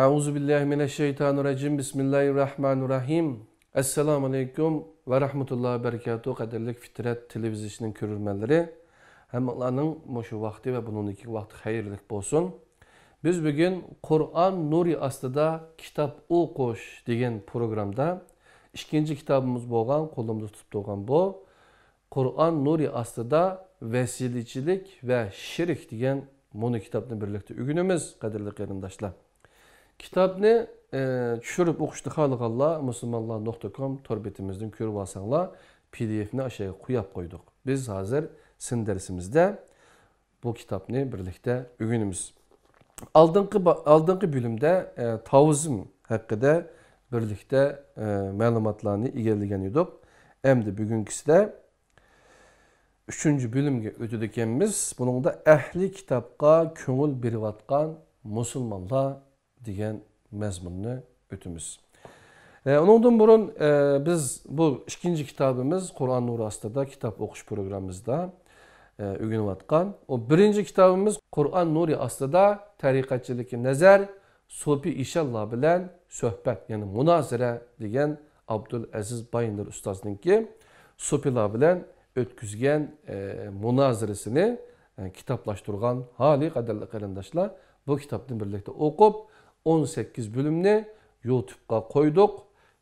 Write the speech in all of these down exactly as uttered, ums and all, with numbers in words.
أعوذ بالله من الشيطان الرجيم. بسم الله الرحمن الرحيم. ئەسسالامۇ ئەلەيكۇم ۋە رەھمەتۇللاھى ۋە بەرىكاتۇھ، قەدىرلىك فىترەت تېلېۋىزىيىسىنىڭ كۆرۈرمەنلىرى. ھەممىڭلارنىڭ مۇشۇ ۋاقتى ۋە بۇنىڭدىكى ۋاقتى خەيرلىك بولسۇن. بىز بۈگۈن قۇرئان نۇرى ئاستىدا كىتاب ئوقۇش دېگەن پروگرامدا ئىككىنچى كىتابىمىز بولغان، قولۇمدا تۇتۇپ تۇرغان بۇ قۇرئان نۇرى ئاستىدا ۋەسىلىچىلىك ۋە شىرك دېگەن مۇنۇ كىتابنى بىرلىكتە ئۆگىنىمىز، قەدىرلىك قېرىنداشلار. كىتابنى، ئە، چۈشۈرۈپ ئوقۇشنى خالىغانلار مۇسۇلمانلار نۇقتا كوم تور بېتىمىزدىن كۆرۈۋالساڭلار، پى دى ئېفنى ئاشۇ يەرگە قويۇپ قويدۇق. بىز ھازىر سىن دەرسىمىزدە بۇ كىتابنى بىرلىكتە ئۆگىنىمىز. ئالدىنقى با-، ئالدىنقى بۆلۈمدە، ئە، تاۋزىم ھەققىدە بىرلىكتە، ئە، مەلۇماتلارنى ئىگىلىگەن ئىدۇق. ئەمدى بۈگۈنكىسىدە ئۈچىنچى بۆلۈمگە ئۆتىدىكەنمىز. بۇنىڭدا ئەھلى كىتابقا كۆڭۈل بېرىۋاتقان مۇسۇلمانلار دېگەن مەزمۇننى ئۆتىمىز. ئە، ئۇنىڭدىن بۇرۇن، ئە، بىز بۇ ئىككىنچى كىتابىمىز قۇرئان نۇرى ئاستىدا كىتاب ئوقۇش پروگراممىمىزدا، ئە، ئۆگىنىۋاتقان. ئۇ بىرىنچى كىتابىمىز قۇرئان نۇرى ئاستىدا تەرىقەتچىلىككە نەزەر، سوپى ئىشانلار بىلەن سۆھبەت، يەنى مۇنازىرە دېگەن ئابدۇلئەزىز بايىندىر ئۇستازنىڭكى سوپىلار بىلەن ئۆتكۈزگەن، ئە، مۇنازىرىسىنى، ئە، كىتابلاشتۇرغان ھالى، قەدىرلىك قېرىنداشلار. بۇ كىتابنى بىرلىكتە ئوقۇپ، ئون سەككىز بۆلۈمنى يۇتۇبقا قويدۇق.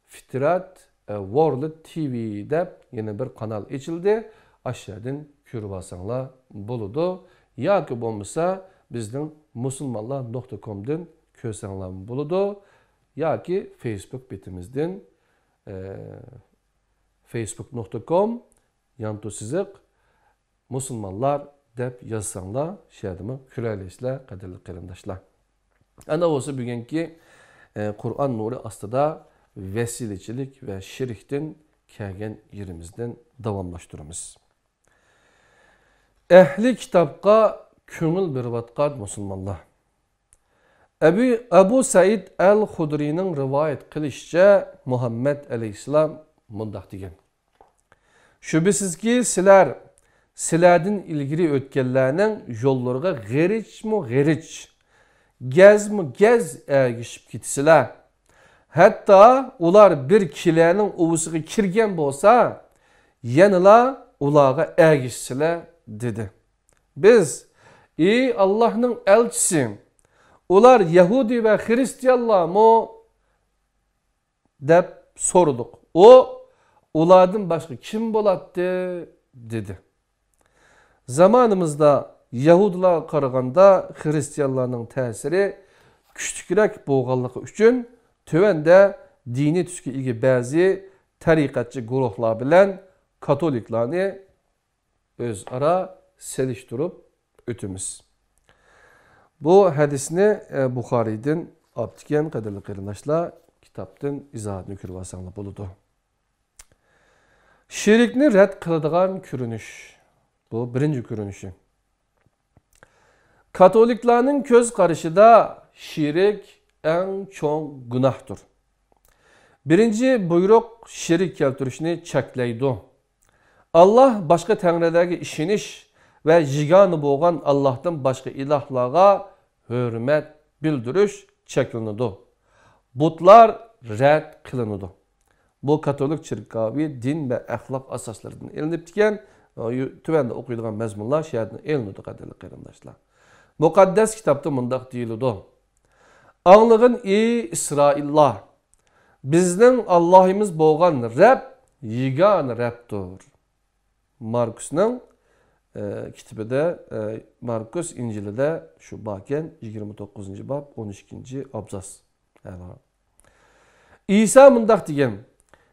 فىترەت، ئە، ۋورلد تى ۋى دەپ يەنە بىر قانال ئېچىلدى. ئاشۇ يەردىن كۆرۈۋالساڭلار بولىدۇ. ياكى بولمىسا بىزنىڭ مۇسۇلمانلار نۇقتا كومدىن كۆرسەڭلارمۇ بولىدۇ. ياكى فېيسبۇك بېتىمىزدىن، ئە، فېيسبۇك نۇقتا كوم يانتۇ سىزىق مۇسۇلمانلار دەپ يازساڭلار، شۇ يەردىمۇ كۆرەلەيسىلەر، قەدىرلىك قېرىنداشلار. ئەنە بولسا بۈگۈنكى، ئە، قۇرئان نۇرى ئاستىدا ۋەسىلىچىلىك ۋە شىركتىن كەلگەن يېرىمىزدىن داۋاملاشتۇرىمىز. ئەھلى كىتابقا كۆڭۈل بېرىۋاتقان مۇسۇلمانلار. ئەبۇ، ئەبۇ سەئىد ئەل خۇدرىنىڭ رىۋايەت قىلىشىچە، مۇھەممەد ئەلەيھىسسالام مۇنداق دېگەن: شۈبھىسىزكى، سىلەر سىلەردىن ئىلگىرى ئۆتكەنلەرنىڭ يوللىرىغا غېرىچمۇ غېرىچ، گەزمۇ گەز ئەگىشىپ كېتىسىلەر. ھەتتا ئۇلار بىر كىلەنىڭ ئۇۋىسىغا كىرگەن بولسا، يەنىلا ئۇلارغا ئەگىشىسىلەر، دېدى. بىز، ئى ئاللاھنىڭ ئەلچىسى، ئۇلار يەھۇدىي ۋە خىرىستىيانلارمۇ؟ دەپ سورىدۇق. ئۇ، ئۇلاردىن باشقا كىم بولاتتى؟ دېدى. زامانىمىزدا يەھۇدىيلارغا قارىغاندا خىرىستىيانلارنىڭ تەسىرى كۈچلۈكرەك بولغانلىقى ئۈچۈن، تۆۋەندە دىنىي تۈسكە ئىگە بەزى تەرىقەتچى گۇرۇھلار بىلەن كاتولىكلارنى ئۆزئارا سېلىشتۇرۇپ ئۆتىمىز. بۇ ھەدىسنى، ئە، بۇخارىيدىن ئاپتىكەن، قەدىرلىك قېرىنداشلار، كىتابتىن ئىزاھاتنى كۆرۈۋالساڭلار بولىدۇ. شىركنى رەت قىلىدىغان كۆرۈنۈش. بۇ بىرىنچى كۆرۈنۈشى. كاتولىكلارنىڭ كۆز قارىشىدا شىرك ئەڭ چوڭ گۇناھتۇر. بىرىنچى بۇيرۇق شىرك كەلتۈرۈشنى چەكلەيدۇ. ئاللاھ باشقا تەڭرىلەرگە ئىشىنىش ۋە يېگانە بولغان ئاللاھتىن باشقا ئىلاھلارغا ھۆرمەت بىلدۈرۈش چەكلىنىدۇ. بۇتلار رەت قىلىنىدۇ. بۇ كاتولىك چېركاۋى دىن ۋە ئەخلاق ئاساسلىرىدىن ئېلىنىپتىكەن. تۆۋەندە ئوقۇيدىغان مەزمۇنلار شۇ يەردىن ئېلىنىدۇ، قەدىرلىك قېرىنداشلار. مۇقەددەس كىتابتا مۇنداق دېيىلىدۇ: ئاڭلىغىن، ئى ئىسرائىللار! بىزنىڭ ئاللاھىمىز بولغان رەب يېگانە رەبتۇر. ماركۇسنىڭ، ئە، كىتابىدا، ئە، ماركۇس ئىنجىلىدا شۇ باركەن، يىگىرمە توققۇزىنچى باب، ئون ئىككىنچى ئابزاس. ئەلا. ئىسا مۇنداق دېگەن: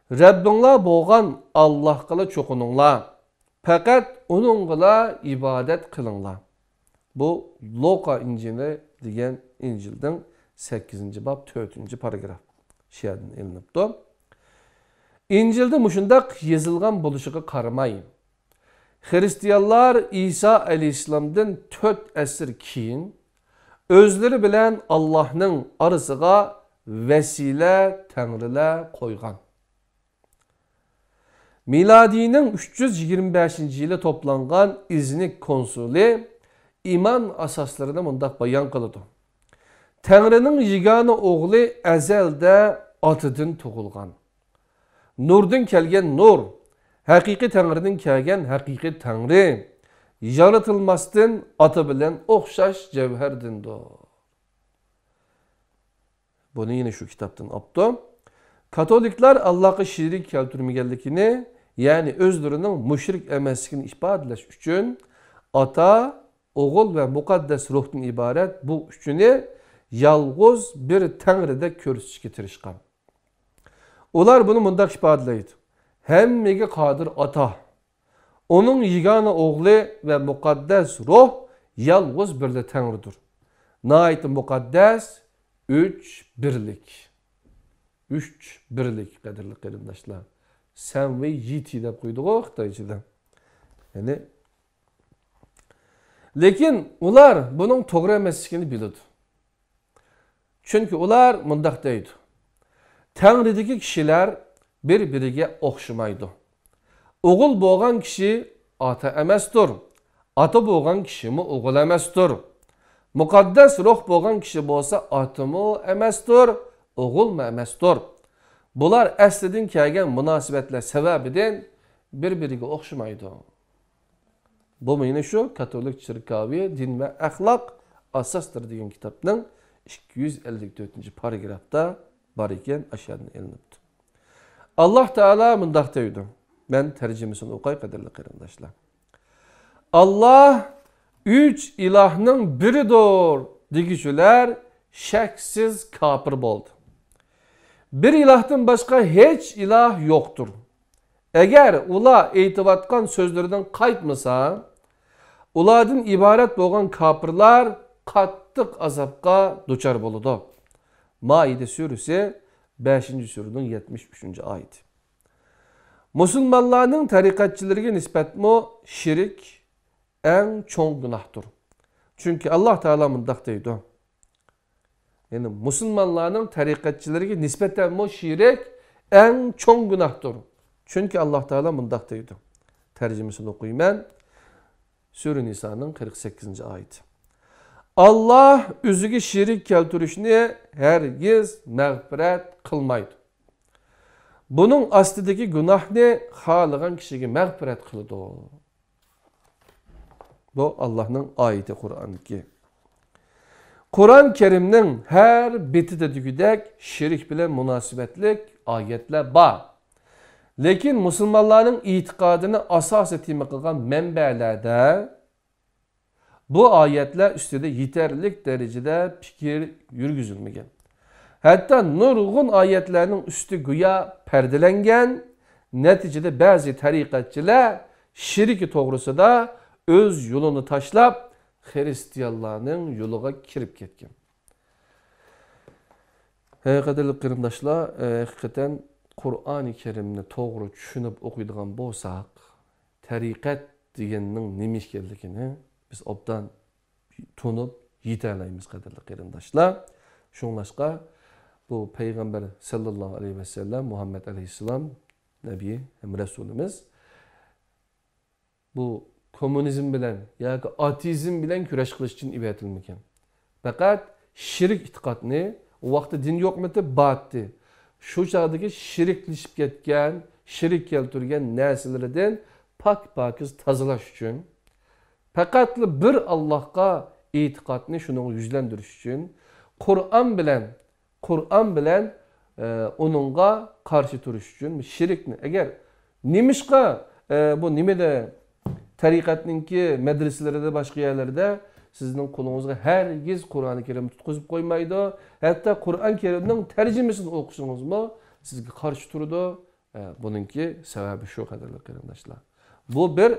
رەببىڭلار بولغان ئاللاھقىلا چوقۇنۇڭلار، پەقەت ئۇنىڭغىلا ئىبادەت قىلىڭلار. بۇ لۇقا ئىنجىلى دېگەن ئىنجىلدىن سەككىزىنچى باب، تۆتىنچى پاراگراف. شۇ يەردىن ئېلىنىپتۇ. ئىنجىلدە مۇشۇنداق يېزىلغان بولۇشىغا قارىماي، خىرىستىيانلار ئىسا ئەلەيھىسسالامدىن تۆت ئەسىر كېيىن ئۆزلىرى بىلەن ئاللاھنىڭ ئارىسىغا ۋەسىلە تەڭرىلەر قويغان. مىلادىينىڭ ئۈچ يۈز يىگىرمە بەشىنچى يىلى توپلانغان ئىزنىك كونسۇلى ئىمان ئاساسلىرىنى مۇنداق بايان قىلىدۇ: تەڭرىنىڭ يېگانە ئوغلى ئەزەلدە ئاتىدىن تۇغۇلغان. نۇردىن كەلگەن نۇر، ھەقىقىي تەڭرىدىن كەلگەن ھەقىقىي تەڭرى، يارىتىلماستىن ئاتا بىلەن ئوخشاش جەۋھەردىندۇر. بۇنى يەنە شۇ كىتابتىن ئاپتۇ. كاتولىكلار ئاللاغا شېرىك كەلتۈرمىگەنلىكىنى، يەنى ئۆزلىرىنىڭ مۇشرىك ئەمەسلىكىنى ئىپادىلەش ئۈچۈن ئاتا، ئوغۇل ۋە مۇقەددەس روھتىن ئىبارەت بۇ ئۈچىنى يالغۇز بىر تەڭرىدەك كۆرسىتىشكە تىرىشقان. ئۇلار بۇنى مۇنداق ئىپادىلەيدۇ: ھەممىگە قادىر ئاتا، ئۇنىڭ يېگانە ئوغلى ۋە مۇقەددەس روھ يالغۇز بىرلا تەڭرىدۇر. ناھايىتى مۇقەددەس ئۈچ بىرلىك. ئۈچ بىرلىك، قەدىرلىك قېرىنداشلار. سەنۋېييىتى دەپ قويدىغۇ خىتايچىدا. يەنى، لېكىن ئۇلار بۇنىڭ توغرا ئەمەسلىكىنى بىلىدۇ. چۈنكى ئۇلار مۇنداق دەيدۇ: تەڭرىدىكى كىشىلەر بىر-بىرىگە ئوخشىمايدۇ. ئوغۇل بولغان كىشى ئاتا ئەمەستۇر. ئاتا بولغان كىشىمۇ ئوغۇل ئەمەستۇر. مۇقەددەس روھ بولغان كىشى بولسا ئاتىمۇ ئەمەستۇر، ئوغۇلمۇ ئەمەستۇر. بۇلار ئەسلىدىن كەلگەن مۇناسىۋەتلەر سەۋەبىدىن بىر-بىرىگە ئوخشىمايدۇ. بۇمۇ يەنە شۇ كاتولىك چېركاۋى دىن ۋە ئەخلاق ئاساستىر دېگەن كىتابنىڭ ئىككى يۈز ئەللىك تۆتىنچى پاراگرافتا بار ئىكەن، ئاشۇ يەردىن ئېلىنىپتۇ. ئاللاھ تائالا مۇنداق دەيدۇ. مەن تەرجىمىسىنى ئوقاي، قەدىرلىك قېرىنداشلار. ئاللاھ ئۈچ ئىلاھنىڭ بىرىدۇر دېگۈچىلەر شەكسىز كاپىر بولدى. بىر ئىلاھتىن باشقا ھېچ ئىلاھ يوقتۇر. ئەگەر ئۇلار ئېيتىۋاتقان سۆزلىرىدىن قايتمىسا، ئۇلاردىن ئىبارەت بولغان كاپىرلار قاتتىق ئازابقا دۇچار بولىدۇ. مائىدە سۈرىسى، بەشىنچى سۈرىنىڭ يەتمىش ئۈچىنچى ئايىتى. مۇسۇلمانلارنىڭ تەرىقەتچىلىرىگە نىسبەتمۇ شىرك ئەڭ چوڭ گۇناھتۇر. چۈنكى ئاللاھ تائالا مۇنداق دەيدۇ. يەنى مۇسۇلمانلارنىڭ تەرىقەتچىلىرىگە نىسبەتەنمۇ شىرك ئەڭ چوڭ گۇناھتۇر. چۈنكى ئاللاھ تائالا مۇنداق دەيدۇ. تەرجىمىسىنى ئوقۇيمەن. سۈرە نىسانىڭ قىرىق سەككىزىنچى ئايىتى. ئاللاھ ئۆزىگە شېرىك كەلتۈرۈشنى ھەرگىز مەغپىرەت قىلمايدۇ. بۇنىڭ ئاستىدىكى گۇناھنى خالىغان كىشىگە مەغپىرەت قىلىدۇ. بۇ ئاللاھنىڭ ئايىتى قۇرئاندىكى. قۇرئان كەرىمنىڭ ھەر بېتىدە دېگۈدەك شىرك بىلەن مۇناسىۋەتلىك ئايەتلەر بار. لېكىن مۇسۇلمانلارنىڭ ئېتىقادىنى ئاساسىي تېما قىلغان مەنبەلەردە بۇ ئايەتلەر ئۈستىدە يېتەرلىك دەرىجىدە پىكىر يۈرگۈزۈلمىگەن. ھەتتا نۇرغۇن ئايەتلەرنىڭ ئۈستى گويا پەردىلەنگەن. نەتىجىدە بەزى تەرىقەتچىلەر شىرك توغرىسىدا ئۆز يولىنى تاشلاپ، خىرىستىيانلارنىڭ يولىغا كىرىپ كەتكەن. ھەي، قەدىرلىك قېرىنداشلار، ھەقىقەتەن قۇرئانى كەرىمنى توغرا چۈشىنىپ ئوقۇيدىغان بولساق، تەرىقەت دېگەننىڭ نېمە ئىكەنلىكىنى بىز ئوبدان تونۇپ يېتەلەيمىز، قەدىرلىك قېرىنداشلار. شۇڭلاشقا بۇ پەيغەمبەر سەللەللاھۇ ئەلەيھى ۋەسەللەم، مۇھەممەد ئەلەيھىسسالام نەبىي ھەم رەسۇلىمىز بۇ كوممۇنىزم بىلەن ياكى ئاتېئىزم بىلەن كۈرەش قىلىش ئۈچۈن ئەۋەتىلمىگەن. پەقەت شىرك ئېتىقادنى، ئۇ ۋاقىتتا دىن يوقمىدى، بارتتى. شۇ چاغدىكى شىركلىشىپ كەتكەن، شىرك كەلتۈرگەن نەرسىلىرىدىن پاك-پاكىز تازىلاش ئۈچۈن، پەقەتلا بىر ئاللاھقا ئېتىقادنى شۇنىڭغا يۈزلەندۈرۈش ئۈچۈن، قۇرئان بىلەن، قۇرئان بىلەن، ئە، ئۇنىڭغا قارشى تۇرۇش ئۈچۈن شىركنى، ئەگەر نېمىشقا، ئە، بۇ نېمىدە تەرىقەتنىڭكى مەدرىسىلىرىدە، باشقا يەرلەردە سىزنىڭ قولىڭىزغا ھەرگىز قۇرئان كەرىم تۇتقۇزۇپ قويمايدۇ. ھەتتا قۇرئان كەرىمنىڭ تەرجىمىسىنى ئوقۇشىڭىزمۇ سىزگە قارشى تۇرىدۇ. ئە، بۇنىڭكى سەۋەبى شۇ، قەدىرلىك قېرىنداشلار. بۇ بىر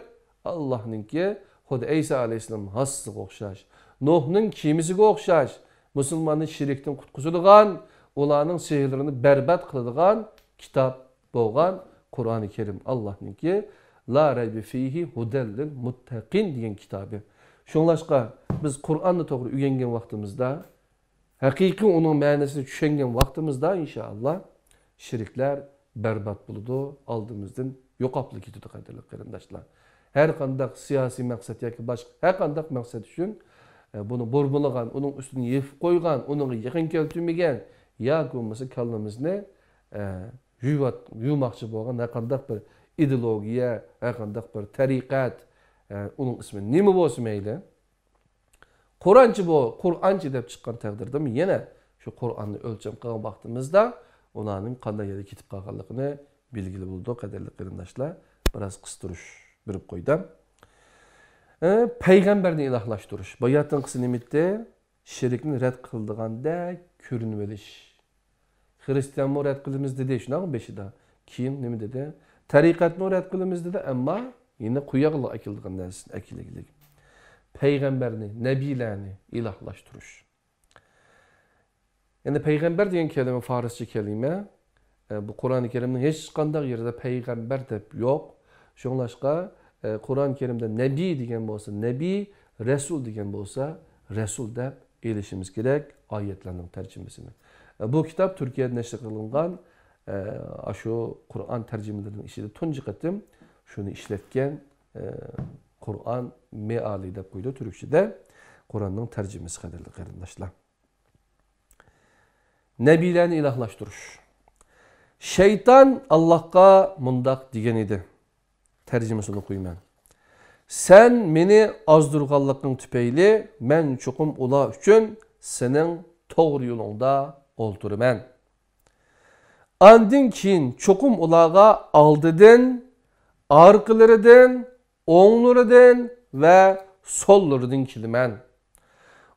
ئاللاھنىڭكى خۇددى ئەيسا ئەلەيھىسسالام ھاسىسىغا ئوخشاش، نۇھنىڭ كېمىسىگە ئوخشاش، مۇسۇلماننى شىركتىن قۇتقۇزىدىغان، ئۇلارنىڭ سېھىرلىرىنى بەربات قىلىدىغان كىتاب بولغان قۇرئانى كەرىم ئاللاھنىڭكى، لا رەيبە فىھى ھۇدەل لىل مۇتتەقىن دېگەن كىتابى. شۇڭلاشقا بىز قۇرئاننى توغرا ئۆگەنگەن ۋاقتىمىزدا، ھەقىقىي ئۇنىڭ مەنىسىنى چۈشەنگەن ۋاقتىمىزدا، ئىنشائاللا، شىركلەر بەربات بولىدۇ، ئالدىمىزدىن يوقاپلا كېتىدۇ، قەدىرلىك قېرىنداشلار. ھەر قانداق سىياسىي مەقسەت ياكى باشقا ھەر قانداق مەقسەت ئۈچۈن ئە، بۇنى بۇرمىلىغان، ئۇنىڭ ئۈستىنى يېپىپ قويغان، ئۇنىڭغا يېقىن كەلتۈرمىگەن ياكى بولمىسا كاللىمىزنى، ئە، يۇيۇۋات-، يۇماقچى بولغان ھەرقانداق بىر ئىدېئولوگىيە، ھەرقانداق بىر تەرىقەت، ئە، ئۇنىڭ ئىسمى نېمە بولسا مەيلى، قۇرئانچى بۇ، قۇرئانچى دەپ چىققان تەقدىردىمۇ يەنە شۇ قۇرئاننى ئۆلچەم قىلغان ۋاقتىمىزدا ئۇلارنىڭ قانداق يەردە كېتىپ قالغانلىقىنى بىلگىلى بولىدۇ، قەدىرلىك قېرىنداشلار. بىراز قىستۇرۇش بېرىپ قويدۇم. ئە، پەيغەمبەرنى ئىلاھلاشتۇرۇش. باياتىنقىسى نېمە ئىدى؟ شېرىكنى رەت قىلىدىغاندەك كۆرۈنۈۋېلىش. خىرىستىيانمۇ رەت قىلىمىز دېدى، شۇنداقمۇ بېشىدا؟ كېيىن نېمە دېدى؟ تەرىقەتمۇ رەت قىلىمىز دېدى، ئەمما يەنە قۇياغلا ئەكېلىدىغان نەرسىنى ئەكېلىگلىك. پەيغەمبەرنى، نەبىيلەرنى ئىلاھلاشتۇرۇش. يەنى پەيغەمبەر دېگەن كەلىمە فارسچە كەلىمە. ئە، بۇ قۇرئانى كەرىمنىڭ ھېچقانداق يېرىدە پەيغەمبەر دەپ يوق. شۇڭلاشقا، ئە، قۇرئانى كەرىمدە نەبىي دېگەن بولسا نەبىي، رەسۇل دېگەن بولسا رەسۇل دەپ ئېلىشىمىز كېرەك ئايەتلەرنىڭ تەرجىمىسىنى. ئە، بۇ كىتاب تۈركىيەدە نەشر قىلىنغان، ئە، ئاشۇ قۇرئان تەرجىمىلىرىنىڭ ئىچىدە تۇنجى قېتىم شۇنى ئىشلەتكەن، ئە، قۇرئان مېئالى دەپ قويىدۇ تۈركچىدە. قۇرئاننىڭ تەرجىمىسى، قەدىرلىك قېرىنداشلار. نەبىيلەرنى ئىلاھلاشتۇرۇش. شەيتان ئاللاھقا مۇنداق دېگەن ئىدى. تەرجىمىسىنى ئوقۇيمەن. سەن مېنى ئازدۇرغانلىقىڭ تۈپەيلى مەن چوقۇم ئۇلار ئۈچۈن سېنىڭ توغرا يولۇڭدا ئولتۇرىمەن. ئاندىن كېيىن چوقۇم ئۇلارغا ئالدىدىن، ئارقىلىرىدىن، ئوڭلىرىدىن ۋە سوللىرىدىن كېلىمەن.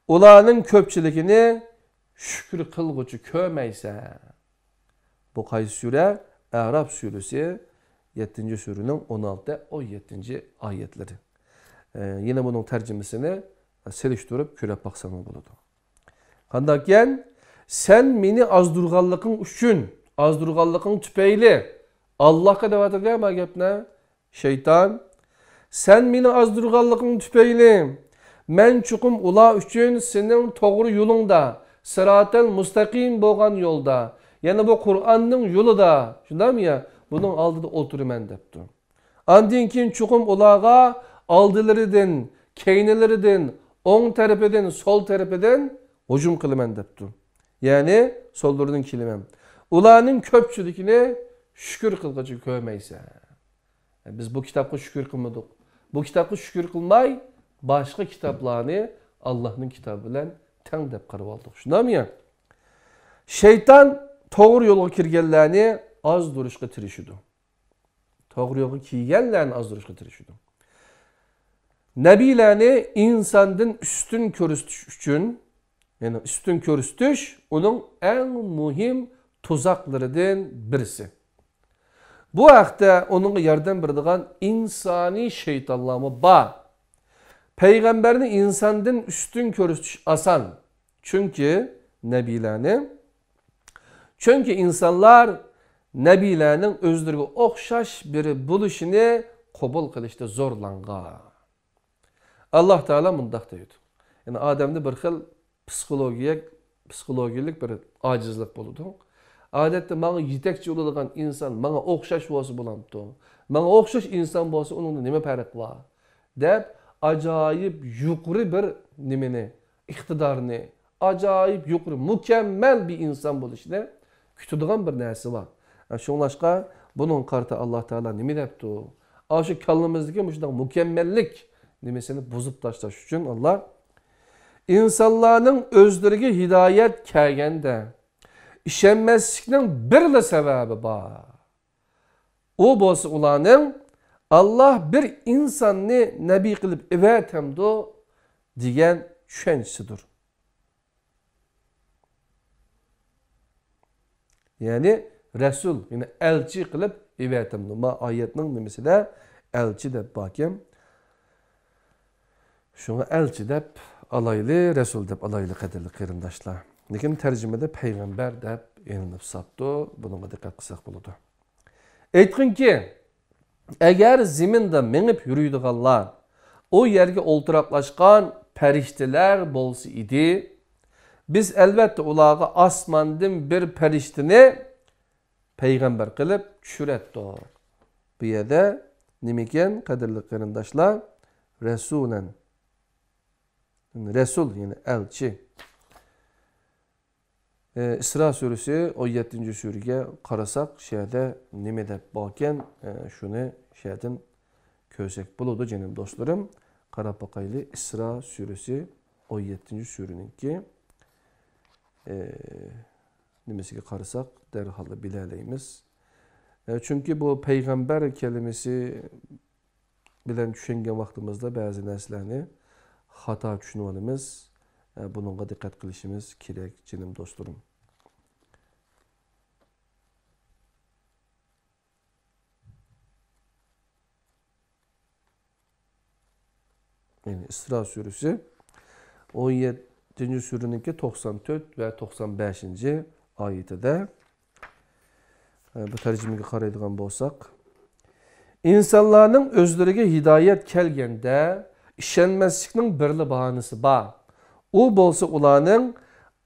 ئۇلارنىڭ كۆپچىلىكىنى شۈكۈر قىلغۇچى كۆرمەيسەن. بۇ قايسى سۈرە؟ ئەراف سۈرىسى، يەتتىنچى سۈرىنىڭ ئون ئالتە، ئون يەتتىنچى ئايەتلىرى. ئە، يەنە بۇنىڭ تەرجىمىسىنى سېلىشتۇرۇپ كۆرۈپ باقساڭلار بولىدۇ. قانداقكەن؟ سەن مېنى ئازدۇرغانلىقىڭ ئۈچۈن، ئازدۇرغانلىقىڭ تۈپەيلى، ئاللاھقا دەۋاتىدۇ ما گەپنى، شەيتان. سەن مېنى ئازدۇرغانلىقىڭ تۈپەيلى، مەن چوقۇم ئۇلار ئۈچۈن سېنىڭ توغرا يولۇڭدا، سىراتەل مۇستەقىم بولغان يولدا، يەنى بۇ قۇرئاننىڭ يولىدا، شۇنداقمۇ يا؟ بۇنىڭ ئالدىدا ئولتۇرىمەن دەپتۇ. ئاندىن كېيىن چوقۇم ئۇلارغا ئالدىلىرىدىن، كەينىلىرىدىن، ئوڭ تەرىپىدىن، سول تەرىپىدىن ھۇجۇم قىلىمەن دەپتۇ. يەنى سوللىرىدىن كېلىمەن. ئۇلارنىڭ كۆپچىلىكىنى شۈكۈر قىلغۇچى كۆرمەيسەن. بىز بۇ كىتابقا شۈكۈر قىلمىدۇق. بۇ كىتابقا شۈكۈر قىلماي، باشقا كىتابلارنى ئاللاھنىڭ كىتابى بىلەن تەڭ دەپ قارىۋالدۇق. شۇنداقمۇ يا؟ شەيتان توغرا يولغا كىرگەنلەرنى ئازدۇرۇشقا تىرىشىدۇ. توغرا يولغا كىرگەنلەرنى ئازدۇرۇشقا تىرىشىدۇ. نەبىيلەرنى ئىنساندىن ئۈستۈن كۆرسىتىش ئۈچۈن، يەنى ئۈستۈن كۆرسىتىش ئۇنىڭ ئەڭ مۇھىم تۇزاقلىرىدىن بىرسى. بۇ ھەقتە ئۇنىڭغا ياردەم بېرىدىغان ئىنسانىي شەيتانلارمۇ بار. پەيغەمبەرنى ئىنساندىن ئۈستۈن كۆرسىتىش ئاسان. چۈنكى نەبىيلەرنى، چۈنكى ئىنسانلار نەبىيلەرنىڭ ئۆزلىرىگە ئوخشاش بىرى بولۇشىنى قوبۇل قىلىشتا زورلانغان. ئاللاھ تائالا مۇنداق دەيدۇ. يەنى ئادەمدە بىر خىل پسىخولوگىيە، پسىخولوگىيەلىك بىر ئاجىزلىق بولىدۇ. ئادەتتە ماڭا يېتەكچى بولىدىغان ئىنسان ماڭا ئوخشاش بولسا بولامتۇ؟ ماڭا ئوخشاش ئىنسان بولسا ئۇنىڭدا نېمە پەرق بار؟ دەپ ئاجايىپ يۇقىرى بىر نېمىنى، ئىقتىدارنى، ئاجايىپ يۇقىرى، مۇكەممەل بىر ئىنسان بولۇشىنى كۈتىدىغان بىر نەرسە بار. شۇڭلاشقا بۇنىڭغا قارىتا ئاللاھ تائالا نېمە دەپتۇ؟ ئاشۇ كاللىمىزدىكى مۇشۇنداق مۇكەممەللىك نېمىسىنى بۇزۇپ تاشلاش ئۈچۈن ئاللاھ، ئىنسانلارنىڭ ئۆزلىرىگە ھىدايەت كەلگەندە ئىشەنمەسلىكنىڭ بىرلا سەۋەبى بار. ئۇ بولسا ئۇلارنىڭ ئاللاھ بىر ئىنساننى نەبىي قىلىپ ئەۋەتەمدۇ دېگەن چۈشەنچىسىدۇر. يەنى رەسۇل، يەنى ئەلچى قىلىپ ئەۋەتەمدۇ. ما ئايەتنىڭ نېمىسىدە ئەلچى دەپ باركەن. شۇڭا ئەلچى دەپ ئالايلى، رەسۇل دەپ ئالايلى، قەدىرلىك قېرىنداشلار. لېكىن تەرجىمىدە پەيغەمبەر دەپ ئېلىنىپ ساپتۇ. بۇنىڭغا دىققەت قىلساق بولىدۇ. ئېيتقىنكى، ئەگەر زېمىندا مېڭىپ يۈرىدىغانلار ئۇ يەرگە ئولتۇراقلاشقان پەرىشتىلەر بولسا ئىدى، بىز ئەلۋەتتە ئۇلارغا ئاسماندىن بىر پەرىشتىنى پەيغەمبەر قىلىپ چۈشۈرەتتۇق. بۇ يەردە نېمىكەن، قەدىرلىك قېرىنداشلار؟ رەسۇلەن. رەسۇل، يەنى ئەلچى. ئىسرا سۈرىسى ئون يەتتىنچى سۈرىگە قارىساق، شۇ يەردە نېمە دەپ باركەن، شۇنى شۇ يەردىن كۆرسەك بولىدۇ، جېنىم دوستلىرىم. قاراپ باقايلى، ئىسرا سۈرىسى ئون يەتتىنچى سۈرىنىڭكى نېمىسىگە قارىساق، دەرھاللا بىلەلەيمىز. چۈنكى بۇ پەيغەمبەر كەلىمىسى بىلەن چۈشەنگەن ۋاقتىمىزدا بەزى نەرسىلەرنى خاتا چۈشىنىۋالىمىز. بۇنىڭغا دىققەت قىلىشىمىز كېرەك، جېنىم دوستلىرىم. يەنى ئىسرا سۈرىسى ئون يەتتىنچى سۈرىنىڭكى توقسان تۆت ۋە توقسان بەشىنچى ئايىتىدە، بۇ تەرجىمىگە قارايدىغان بولساق، ئىنسانلارنىڭ ئۆزلىرىگە ھىدايەت كەلگەندە ئىشەنمەسلىكنىڭ بىرلا باھانىسى بار. ئۇ بولسا ئۇلارنىڭ،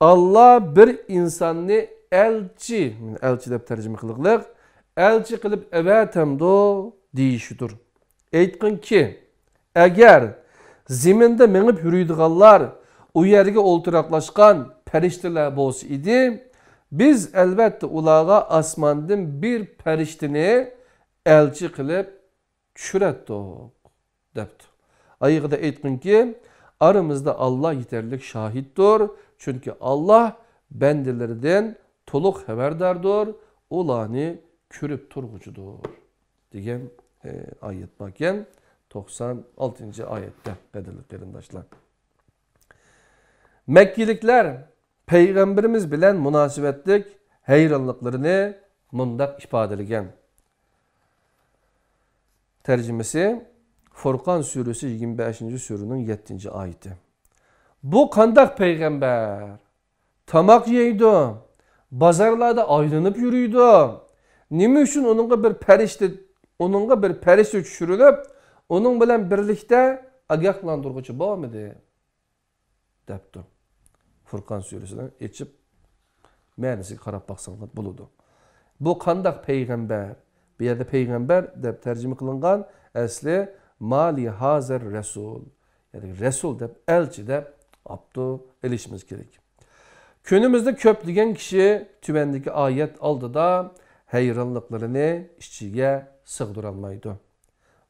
«ئاللا بىر ئىنساننى ئەلچى»، ئەلچى دەپ تەرجىمە قىلغىلىق، «ئەلچى قىلىپ ئەۋەتەمدۇ؟» دېيىشىدۇر. ئېيتقىنكى، ئەگەر زېمىندا مېڭىپ يۈرىدىغانلار ئۇ يەرگە ئولتۇراقلاشقان پەرىشتىلەر بولسا ئىدى، بىز ئەلۋەتتە ئۇلارغا ئاسماندىن بىر پەرىشتىنى ئەلچى قىلىپ چۈشۈرەتتۇق، دەپتۇ. ئايىغىدا ئېيتقىنكى، ئارىمىزدا ئاللا يېتەرلىك شاھىتتۇر، چۈنكى ئاللا بەندىلىرىدىن تولۇق خەۋەرداردۇر، ئۇلارنى كۆرۈپ تۇرغۇچىدۇر، دېگەن، ئە، ئايەت باركەن، توقسان ئالتىنچى ئايەتتە، قەدىرلىك قېرىنداشلار. مەككىلىكلەر پەيغەمبىرىمىز بىلەن مۇناسىۋەتلىك ھەيرانلىقلىرىنى مۇنداق ئىپادىلىگەن. تەرجىمىسى، فۇرقان سۈرىسى يىگىرمە بەشىنچى سۈرىنىڭ يەتتىنچى ئايىتى. بۇ قانداق پەيغەمبەر؟ تاماق يەيدۇ، بازارلاردا ئايلىنىپ يۈرىدۇ. نېمە ئۈچۈن ئۇنىڭغا بىر پەرىشتە، ئۇنىڭغا بىر پەرىشتە چۈشۈرۈلۈپ، ئۇنىڭ بىلەن بىرلىكتە ئاگاھلاندۇرغۇچى بولمىدى؟ دەپتۇ. فۇرقان سۈرىسىنى ئېچىپ، مەنىسىگە قاراپ باقساڭلار بولىدۇ. بۇ قانداق پەيغەمبەر؟ بۇ يەردە پەيغەمبەر دەپ تەرجىمە قىلىنغان، ئەسلى ما لىھازەر رەسۇل، يەنى رەسۇل دەپ، ئەلچى دەپ ئاپتۇ ئېلىشىمىز كېرەك. كۈنىمىزدە كۆپلىگەن كىشى تۆۋەندىكى ئايەت ئالدىدا ھەيرانلىقلىرىنى ئىچىگە سىغدۇرالمايدۇ.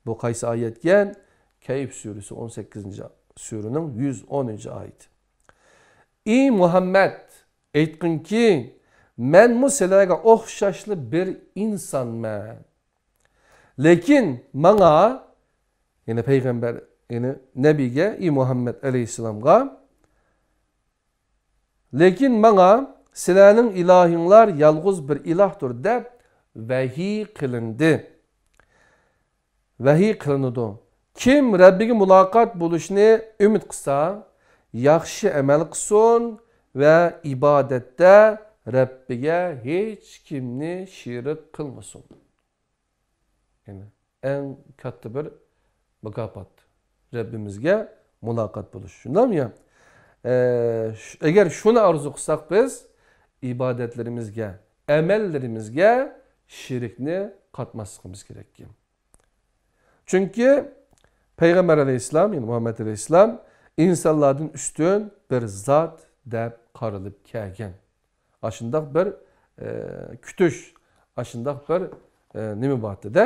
بۇ قايسى ئايەتكەن؟ كەيف سۈرىسى ئون سەككىزىنچى سۈرىنىڭ يۈز ئونىنچى ئايىتى. ئى مۇھەممەد، ئېيتقىنكى، مەنمۇ سىلەرگە ئوخشاشلا بىر ئىنسانمەن. لېكىن ماڭا، يەنى پەيغەمبەر، يەنى نەبىگە، ئى مۇھەممەد ئەلەيھىسسالامغا، لېكىن ماڭا سىلەرنىڭ ئىلاھىڭلار يالغۇز بىر ئىلاھتۇر دەپ ۋەھىي قىلىندى. ۋەھىي قىلىنىدۇ. كىم رەببىگە مۇلاقات بولۇشنى ئۈمىد قىلسا، ياخشى ئەمەل قىلسۇن ۋە ئىبادەتتە رەببىگە ھېچكىمنى شېرىك قىلمىسۇن. يەنى ئەڭ كاتتا بىر مۇكاپات. رەببىمىزگە مۇلاقات بولۇش. شۇنداقمۇ يا؟ ئە، ش-، ئەگەر شۇنى ئارزۇ قىلساق بىز، ئىبادەتلىرىمىزگە، ئەمەللىرىمىزگە شېرىكنى قاتماسلىقىمىز كېرەككەن. چۈنكى پەيغەمبەر ئەلەيھىسسالام، يەنى مۇھەممەد ئەلەيھىسسالام ئىنسانلاردىن ئۈستۈن بىر زات دەپ قارىلىپ كەلگەن. ئاشۇنداق بىر، ئە، كۈتۈش، ئاشۇنداق بىر، ئە، نېمە بارتى-دە.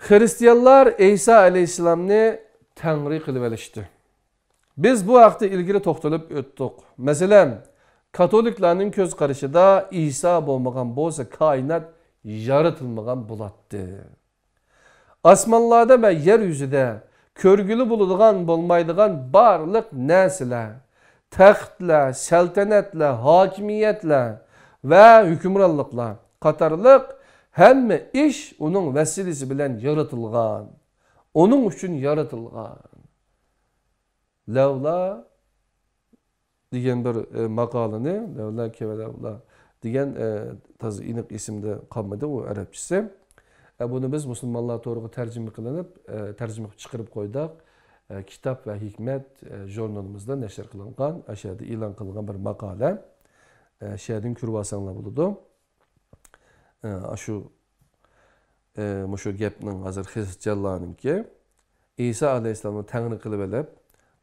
خىرىستىيانلار ئەيسا ئەلەيھىسسالامنى تەڭرى قىلىۋېلىشتى. بىز بۇ ھەقتە ئىلگىرى توختىلىپ ئۆتتۇق. مەسىلەن، كاتولىكلارنىڭ كۆز قارىشىدا ئىسا بولمىغان بولسا، كائىنات يارىتىلمىغان بولاتتى. ئاسمانلاردا ۋە يەر يۈزىدە كۆرگىلى بولىدىغان، بولمايدىغان بارلىق نەرسىلەر، تەختلەر، سەلتەنەتلەر، ھاكىمىيەتلەر ۋە ھۆكۈمرانلىقلار قاتارلىق ھەممە ئىش ئۇنىڭ ۋەسىلىسى بىلەن يارىتىلغان، ئۇنىڭ ئۈچۈن يارىتىلغان. لەۋلا دېگەن بىر، ئە، ماقالىنى، لەۋلا كەۋە لەۋلا دېگەن، ئە، تازا ئېنىق ئېسىمدە قالمىدى ئۇ ئەرەبچىسى. ئە، بۇنى بىز مۇسۇلمانلار تورىغا تەرجىمە قىلىنىپ، ئە، تەرجىمە قىلىپ چىقىرىپ قويدۇق. ئە، كىتاب ۋە ھېكمەت، ئە، ژۇرنىلىمىزدا نەشر قىلىنغان، ئاشۇ يەردە ئېلان قىلىنغان بىر ماقالە. ئە، شۇ يەردىن كۆرۈۋالساڭلار بولىدۇ. ئە، ئاشۇ، ئە، مۇشۇ گەپنىڭ ھازىر خىرىستىيانلارنىڭكى ئىسا ئەلەيھىسسالامنى تەڭرى قىلىۋېلىپ،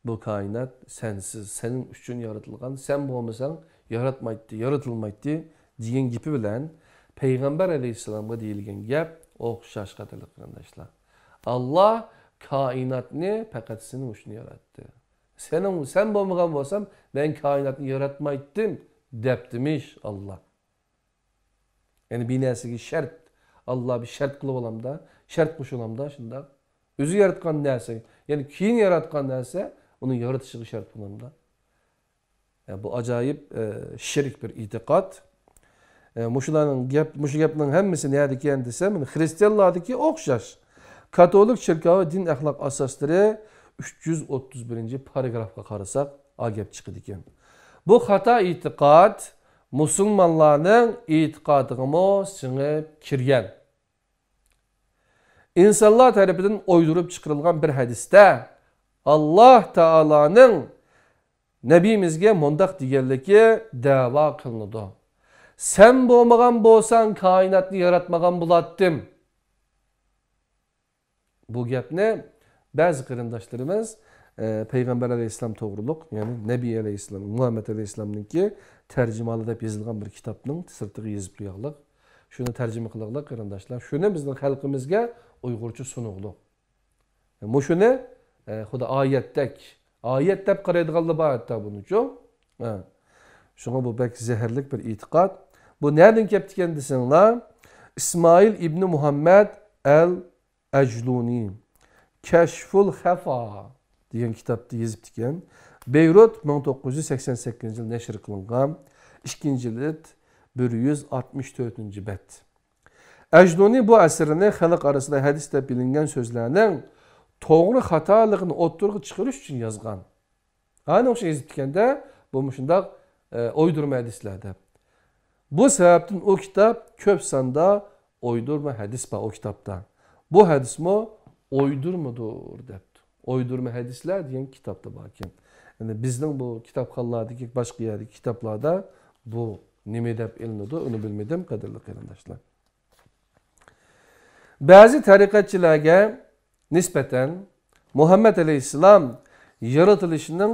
بۇ كائىنات سەنسىز، سېنىڭ ئۈچۈن يارىتىلغان، سەن بولمىساڭ ياراتمايتتى، يارىتىلمايتتى دېگەن گېپى بىلەن پەيغەمبەر ئەلەيھىسسالامغا دېيىلگەن گەپ ئوخشاش، قەدىرلىك قېرىنداشلار. ئاللا كائىناتنى پەقەت سېنىڭ ئۈچۈن ياراتتى. سېنىڭ، سەن بولمىغان بولسام، مەن كائىناتنى ياراتمايتتىم، دەپتىمىش ئاللا. يەنى بىر نەرسىگە شەرت، ئاللا بىر شەرت قىلىپ ئالامدا، شەرت قوشۇلامدا شۇنداق. ئۆزى ياراتقان نەرسە، يەنى كېيىن ياراتقان نەرسە، ئۇنى يارىتىشىغا شەرت قىلامدا. يا، بۇ ئاجايىپ، ئە، شىرك بىر ئېتىقاد. ئە، مۇشۇلارنىڭ گەپ، مۇشۇ گەپنىڭ ھەممىسى نەدىكەن دېسە، مانا خرىستىيانلاردىكى ئوخشاش. كاتولىك چېركاۋى دىن ئەخلاق ئاساسلىرى ئۈچ يۈز ئوتتۇز بىرىنچى پاراگرافقا قارىساق، ئا گەپ چىقىدىكەن. بۇ خاتا ئېتىقاد مۇسۇلمانلارنىڭ ئېتىقادىغىمۇ سىڭىپ كىرگەن. ئىنسانلار تەرىپىدىن ئويدۇرۇپ چىقىرىلغان بىر ھەدىستە ئاللا تائالانىڭ نەبىيىمىزگە مۇنداق دېگەنلىكى دەۋا قىلىنىدۇ: «سەن بولمىغان بولساڭ، كائىناتنى ياراتمىغان بولاتتىم.» بۇ گەپنى بەزى قېرىنداشلىرىمىز، ئە، پەيغەمبەر ئەلەيھىسسالام توغرۇلۇق، يەنى نەبىي ئەلەيھىسسالام، مۇھەممەد ئەلەيھىسسالامنىڭكى تەرجىمىھالى دەپ يېزىلغان بىر كىتابنىڭ سىرتىغا يېزىپ قوياغلىق. شۇنى تەرجىمە قىلاغلىق، قېرىنداشلار. شۇنى بىزنىڭ خەلقىمىزگە ئۇيغۇرچە سۇنۇغلۇق. مۇشۇنى، ئە، خۇددى ئايەتتەك، ئايەت دەپ قارايدىغانلار بار ھەتتا بۇنىچۇ. ھە. شۇڭا بۇ بەك زەھەرلىك بىر ئېتىقاد. بۇ نەدىن كەپتىكەن دېسەڭلار، ئىسمائىل ئىبنى مۇھەممەد ئەل ئەجلۇنى كەشفۇل خەفا دېگەن كىتابتا يېزىپتىكەن. بەيرۇت، مىڭ توققۇز يۈز سەكسەن سەككىزىنچى يىل نەشر قىلىنغان، ئىككىنچى جىلد، بىر يۈز ئاتمىش تۆتىنچى بەت. ئەجلۇنى بۇ ئەسىرىنى خەلق ئارىسىدا ھەدىس دەپ بىلىنگەن سۆزلەرنىڭ توغرا خاتالىقىنى ئوتتۇرىغا چىقىرىش ئۈچۈن يازغان. ئەنە ئوخشاش يېزىپتىكەندە، بۇ مۇشۇنداق، ئە، ئويدۇرما ھەدىسلەر دەپ. بۇ سەۋەبتىن ئۇ كىتاب كۆپ ساندا ئويدۇرما ھەدىس بار ئۇ كىتابتا. بۇ ھەدىسمۇ ئويدۇرمىدۇر دەپتۇ. ئويدۇرما ھەدىسلەر دېگەن كىتابتا باركەن. يەنى بىزنىڭ بۇ كىتابخانىلاردىكى، باشقا يەردىكى كىتابلاردا بۇ نېمە دەپ ئېلىنىدۇ، ئۇنى بىلمىدىم، قەدىرلىك قېرىنداشلار. بەزى تەرىقەتچىلەرگە نىسبەتەن مۇھەممەد ئەلەيھىسسالام يارىتىلىشنىڭ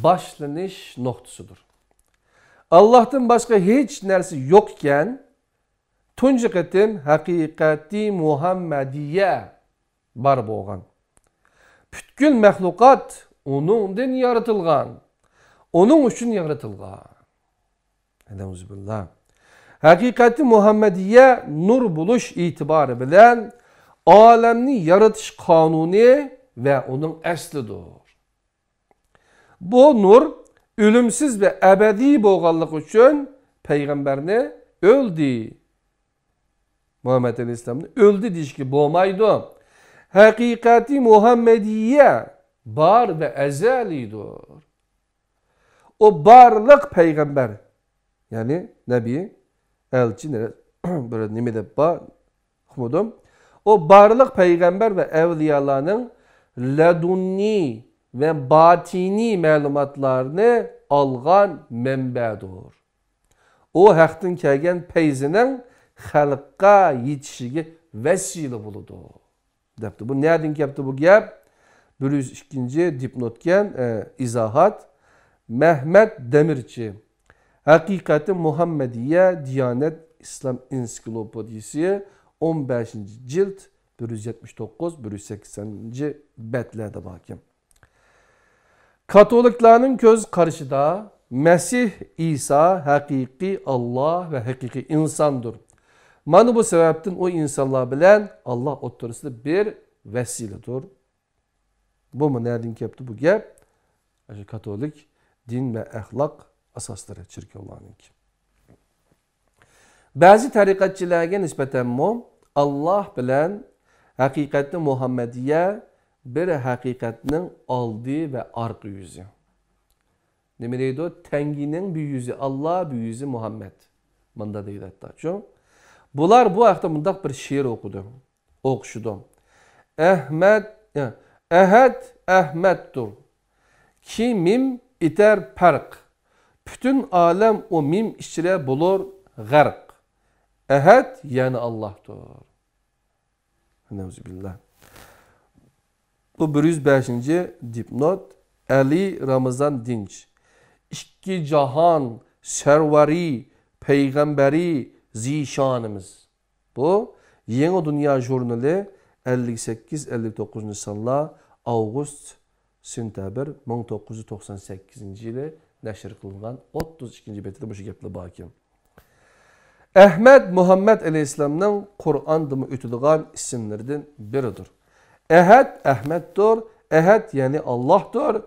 باشلىنىش نۇقتىسىدۇر. ئاللاھتىن باشقا ھېچ نەرسە يوق ئىكەن، تۇنجى قېتىم ھەقىقەتى مۇھەممەدىيە بار بولغان. پۈتكۈل مەخلۇقات ئۇنىڭدىن يارىتىلغان، ئۇنىڭ ئۈچۈن يارىتىلغان. نەئۇزۇبىللا. ھەقىقەتى مۇھەممەدىيە نۇر بولۇش ئېتىبارى بىلەن ئالەمنى يارىتىش قانۇنى ۋە ئۇنىڭ ئەسلىدۇر. بۇ نۇر ئۆلۈمسىز ۋە ئەبەدىي بولغانلىقى ئۈچۈن پەيغەمبەرنى ئۆلدى، مۇھەممەد ئەلەيھىسسالامنى ئۆلدى دېيىشكە بولمايدۇ. ھەقىقەتى مۇھەممەدىيە بار ۋە ئەزەلىيدۇر. ئۇ بارلىق پەيغەمبەر، يەنى نەبىي، ئەلچى، نە-، بىر نېمە دەپ بار، ئۇقمىدىم. ئۇ بارلىق پەيغەمبەر ۋە ئەۋلىيالارنىڭ لەدۇننىي ۋە باتىنىي مەلۇماتلارنى ئالغان مەنبەدۇر. ئۇ ھەقتىن كەلگەن پەيزىنىڭ خەلققە يېتىشىگە ۋەسىلە بولىدۇ، دەپتۇ. بۇ نەدىن كەپتۇ بۇ گەپ؟ بىر يۈز ئىككىنچى دىپنوتكەن، ئە، ئىزاھات. مەھمەت دەمىرچى، ھەقىقەتى مۇھەممەدىيە، دىيانەت ئىسلام ئېنسىكلوپېدىيىسى، ئون بەشىنچى جىلد، بىر يۈز يەتمىش توققۇز، بىر يۈز سەكسەنىنچى بەتلەردە باركەن. كاتولىكلارنىڭ كۆز قارىشىدا مەسىھ ئىسا ھەقىقىي ئاللا ۋە ھەقىقىي ئىنساندۇر. مانا بۇ سەۋەبتىن ئۇ ئىنسانلار بىلەن ئاللا ئوتتۇرىسىدا بىر ۋەسىلىدۇر. بۇمۇ نەدىن كەپتۇ بۇ گەپ؟ ئاشۇ كاتولىك دىن ۋە ئەخلاق ئاساسلىرى چېركاۋلارنىڭكى. بەزى تەرىقەتچىلەرگە نىسبەتەنمۇ ئاللا بىلەن ھەقىقەتنى مۇھەممەدىيە بىر ھەقىقەتنىڭ ئالدى ۋە ئارقا يۈزى. نېمە دەيدۇ؟ تەڭگىنىڭ بىر يۈزى ئاللا، بىر يۈزى مۇھەممەد. مۇندا دەيدۇ ھەتتا. شۇ. بۇلار بۇ ھەقتە مۇنداق بىر شېئىر ئوقۇدى. ئوقۇشىدۇ. ئەھمەد، ئەھەد ئەھمەدتۇر. كى مىم ئېتەر پەرق. پۈتۈن ئالەم ئۇ مىم ئىچرە بولۇر غەرق. ئەھەد، يەنى ئاللاھتۇر. نەئۇزۇبىللا. بۇ بىر يۈز بەشىنچى دىپنوت، ئەلى رامىزان دىنچ، ئىككى جاھان سەرۋەرى، پەيغەمبەرى زىشانىمىز. بۇ يېڭى دۇنيا ژۇرنىلى ئەللىك سەككىز، ئەللىك توققۇزىنچى سانلار، ئاۋغۇست، سېنتەبىر مىڭ توققۇز يۈز توقسان سەككىزىنچى يىلى نەشر قىلىنغان ئوتتۇز ئىككىنچى بېتىدە مۇشۇ گەپلەر باركەن. ئەھمەد مۇھەممەد ئەلەيھىسسالامنىڭ قۇرئاندىمۇ ئۆتىدىغان ئىسىملىرىدىن بىرىدۇر. ئەھەد ئەھمەدتۇر، ئەھەد يەنى ئاللاھتۇر،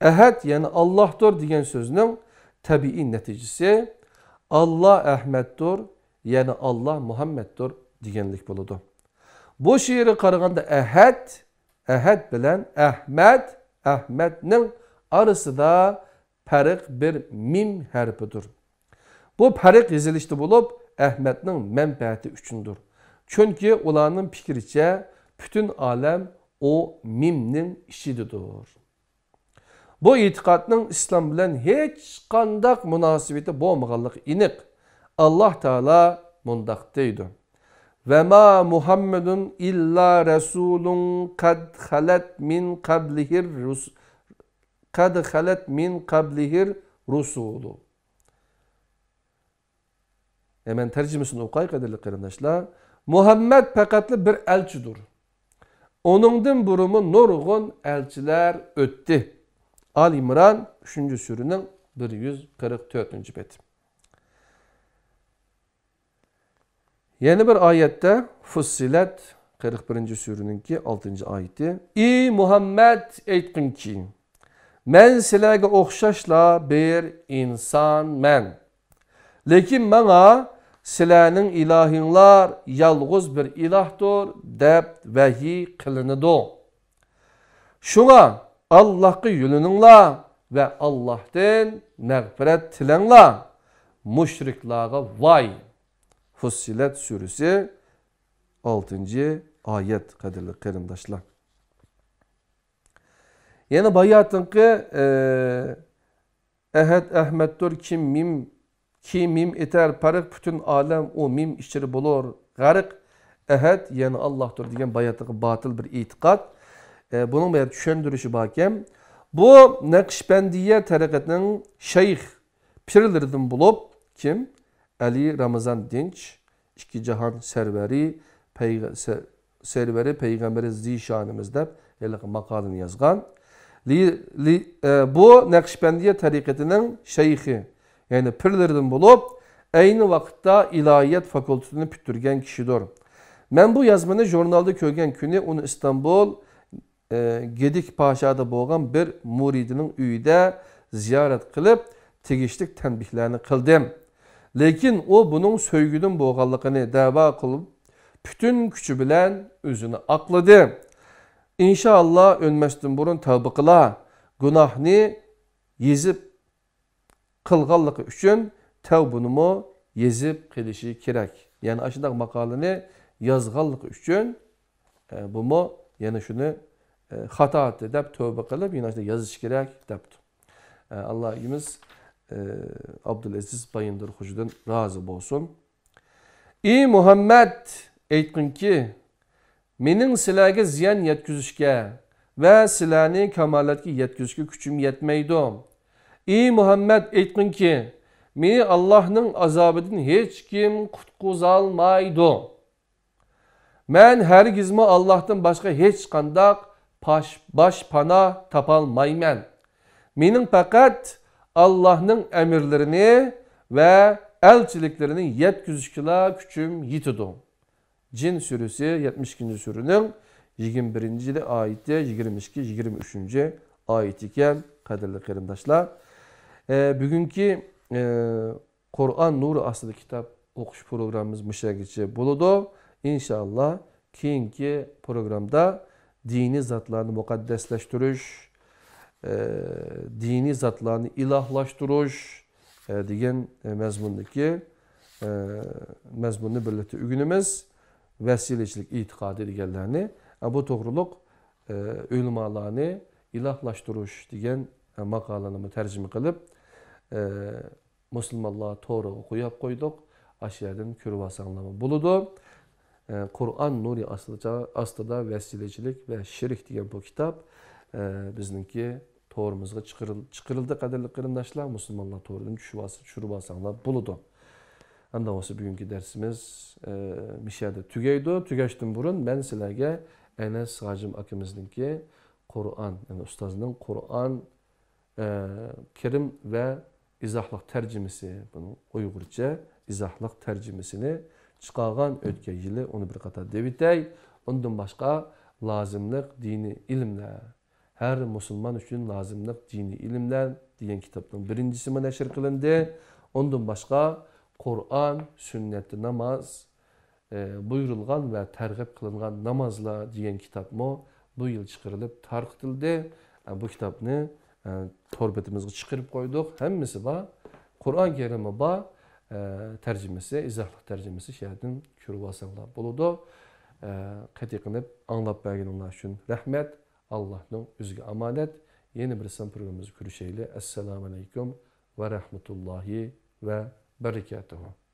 ئەھەد يەنى ئاللاھتۇر دېگەن سۆزنىڭ تەبىئىي نەتىجىسى ئاللا ئەھمەدتۇر، يەنى ئاللا مۇھەممەدتۇر دېگەنلىك بولىدۇ. بۇ شېئىرغا قارىغاندا ئەھەد، ئەھەد بىلەن ئەھمەد، ئەھمەدنىڭ ئارىسىدا پەرق بىر مىم ھەرپىدۇر. بۇ پەرق يېزىلىشتا بولۇپ، ئەھمەدنىڭ مەنپەئەتى ئۈچۈندۇر. چۈنكى ئۇلارنىڭ پىكرىچە، پۈتۈن ئالەم ئۇ مىمنىڭ ئىچىدىدۇر. بۇ ئېتىقادنىڭ ئىسلام بىلەن ھېچقانداق مۇناسىۋىتى بولمىغانلىقى ئېنىق. ئاللا تائالا مۇنداق دەيدۇ: «ۋەما مۇھەممەدۇن ئىللا رەسۇلۇن قەد خەلەت مىن قەبلىھىر رۇس-، قەد خەلەت مىن قەبلىھىر رۇسۇلۇ.» يە، مەن تەرجىمىسىنى ئوقۇي، قەدىرلىك قېرىنداشلار. مۇھەممەد پەقەتلا بىر ئەلچىدۇر. ئۇنىڭدىن بۇرۇنمۇ نۇرغۇن ئەلچىلەر ئۆتتى. ئال ئىمران، ئۈچىنچى سۈرىنىڭ بىر يۈز قىرىق تۆتىنچى بېتى. يەنە بىر ئايەتتە، فۇسسىلەت، قىرىق بىرىنچى سۈرىنىڭكى ئالتىنچى ئايىتى: «ئى مۇھەممەد، ئېيتقىنكى، مەن سىلەرگە ئوخشاشلا بىر ئىنسانمەن. لېكىن ماڭا سىلەرنىڭ ئىلاھىڭلار يالغۇز بىر ئىلاھتۇر دەپ ۋەھىي قىلىنىدۇ. شۇڭا ئاللاھقا يۈلىنىڭلار ۋە ئاللاھتىن مەغپىرەت تىلەڭلار. مۇشرىكلارغا ۋاي!» فۇسسىلەت سۈرىسى، ئالتىنچى ئايەت، قەدىرلىك قېرىنداشلار. يەنە باياتىنقى، ئە، ئەھەد ئەھمەدتۇر، كىم مىم، كى مىم ئېتەر پەرق، پۈتۈن ئالەم ئۇ مىم ئىچىدە بولۇر غەرق. ئەھەد، يەنى ئاللاھتۇر دېگەن باياتىقى باتىل بىر ئېتىقاد. ئە، بۇنىڭ بىر چۈشەندۈرۈشى باركەن. بۇ نەقشبەندىيە تەرىقىتىنىڭ شەيخ پىرلىرىدىن بولۇپ، كىم؟ ئەلى رامىزان دىنچ، ئىككى جاھان سەرۋەرى، پەيغە-، سە-، سەرۋەرى پەيغەمبىرى زىشانىمىز دەپ ھېلىقى ماقالىنى يازغان. لى-، لى-، ئە، بۇ نەقشبەندىيە تەرىقىتىنىڭ شەيخى، يەنى پىرلىرىدىن بولۇپ، ئەينى ۋاقىتتا ئىلاھىيەت فاكۇلتېتىنى پۈتتۈرگەن كىشىدۇر. مەن بۇ يازمىنى ژۇرنالدا كۆرگەن كۈنى ئۇنى ئىستانبۇل، ئە، گېدىك پاشادا بولغان بىر مۇرىدىنىڭ ئۆيىدە زىيارەت قىلىپ، تېگىشلىك تەنبىھلەرنى قىلدىم. لېكىن ئۇ بۇنىڭ سۆيگۈدىن بولغانلىقىنى دەۋا قىلىپ، پۈتۈن كۈچى بىلەن ئۆزىنى ئاقلىدى. ئىنشائاللا، ئۆلمەستىن بۇرۇن تەۋبە قىلا. گۇناھنى يېزىپ قىلغانلىقى ئۈچۈن تەۋبىنىمۇ يېزىپ قېلىشى كېرەك. يەنى ئاشۇنداق ماقالىنى يازغانلىقى ئۈچۈن، ئە، بۇمۇ يەنە شۇنى، ئە، خاتا ئەتتى دەپ تەۋبە قىلىپ، يەنە شۇنداق يېزىشى كېرەك دەپتۇ. ئە، ئاللا ئىگىمىز، ئە، ئابدۇلئەزىز بايىندىر خوجىدىن رازى بولسۇن. ئى مۇھەممەد، ئېيتقىنكى، مېنىڭ سىلەرگە زىيان يەتكۈزۈشكە ۋە سىلەرنى كامالەتكە يەتكۈزۈشكە كۈچۈم يەتمەيدۇ. ئى مۇھەممەد، ئېيتقىنكى، مېنى ئاللاھنىڭ ئازابىدىن ھېچكىم قۇتقۇزالمايدۇ. مەن ھەرگىزمۇ ئاللاھتىن باشقا ھېچقانداق پاش-، باشپانا تاپالمايمەن. مېنىڭ پەقەت ئاللاھنىڭ ئەمىرلىرىنى ۋە ئەلچىلىكلىرىنى يەتكۈزۈشكىلا كۈچۈم يېتىدۇ. جىن سۈرىسى يەتمىش ئىككىنچى سۈرىنىڭ يىگىرمە بىرىنچى ئايىتى، يىگىرمە ئىككى، يىگىرمە ئۈچىنچى ئايىتى ئىكەن، قەدىرلىك قېرىنداشلار. ئە، بۈگۈنكى، ئە، قۇرئان نۇرى ئاستىدا كىتاب ئوقۇش پروگراممىمىز مۇشۇ يەرگىچە بولىدۇ. ئىنشائاللا، كېيىنكى پروگرامدا دىنىي زاتلارنى مۇقەددەسلەشتۈرۈش، ئە، دىنىي زاتلارنى ئىلاھلاشتۇرۇش، ئە، دېگەن، ئە، مەزمۇندىكى، ئە، مەزمۇننى بىرلىكتە ئۆگىنىمىز. ۋەسىلىچىلىك ئېتىقادى دېگەنلەرنى، ئە، بۇ توغرۇلۇق، ئە، ئۆلىمالارنى ئىلاھلاشتۇرۇش دېگەن، ئە، ماقالىنىمۇ تەرجىمە قىلىپ، ئە، مۇسۇلمانلار تورىغا قويۇپ قويدۇق. ئاشۇ يەردىن كۆرۈۋالساڭلارمۇ بولىدۇ. ئە، قۇرئان نۇرى ئاستىدا، ئاستىدا ۋەسىلىچىلىك ۋە شېرىك دېگەن بۇ كىتاب، ئە، بىزنىڭكى تورىمىزغا چىقىرىل-، چىقىرىلدى، قەدىرلىك قېرىنداشلار. مۇسۇلمانلار تورىدىن چۈشۈرۈۋالسا، چۈشۈرۈۋالساڭلار بولىدۇ. ئەمدى بولسا بۈگۈنكى دەرسىمىز، ئە، مۇشۇ يەردە تۈگەيدۇ. تۈگەشتىن بۇرۇن مەن سىلەرگە ئەنەس ھاجىم ئاكىمىزنىڭكى قۇرئان، يەنى ئۇستازنىڭ قۇرئان، ئە، كەرىم ۋە ئىزاھلىق تەرجىمىسى، بۇنىڭ ئۇيغۇرچە ئىزاھلىق تەرجىمىسىنى چىقارغان ئۆتكەن يىلى، ئۇنى بىر قاتار دەۋېتەي. ئۇندىن باشقا لازىملىق دىنىي ئىلىملەر، ھەر مۇسۇلمان ئۈچۈن لازىملىق دىنىي ئىلىملەر دېگەن كىتابنىڭ بىرىنچىسىمۇ نەشر قىلىندى. ئۇندىن باشقا قۇرئان، سۈننەتتە ناماز، ئى، بۇيرۇلغان ۋە تەرغىب قىلىنغان نامازلار دېگەن كىتابمۇ بۇ يىل چىقىرىلىپ تارقىتىلدى. ئە، بۇ كىتابنى، ئە، تور بېتىمىزغا چىقىرىپ قويدۇق. ھەممىسى بار. قۇرئان كەرىمى بار، ئە، تەرجىمىسى، ئىزاھلىق تەرجىمىسى شۇ يەردىن چۈشۈرۈۋالساڭلار بولىدۇ. ئە، قېتىي قىلىپ ئاڭلاپ بەرگىنىڭلار ئۈچۈن رەھمەت. ئاللاھنىڭ ئۆزىگە ئامانەت. يەنە بىر سان پروگراممىمىزدا كۆرۈشەيلى. ئەسسالامۇ ئەلەيكۇم ۋە رەھمەتۇللاھى ۋە بەرىكاتۇھۇ.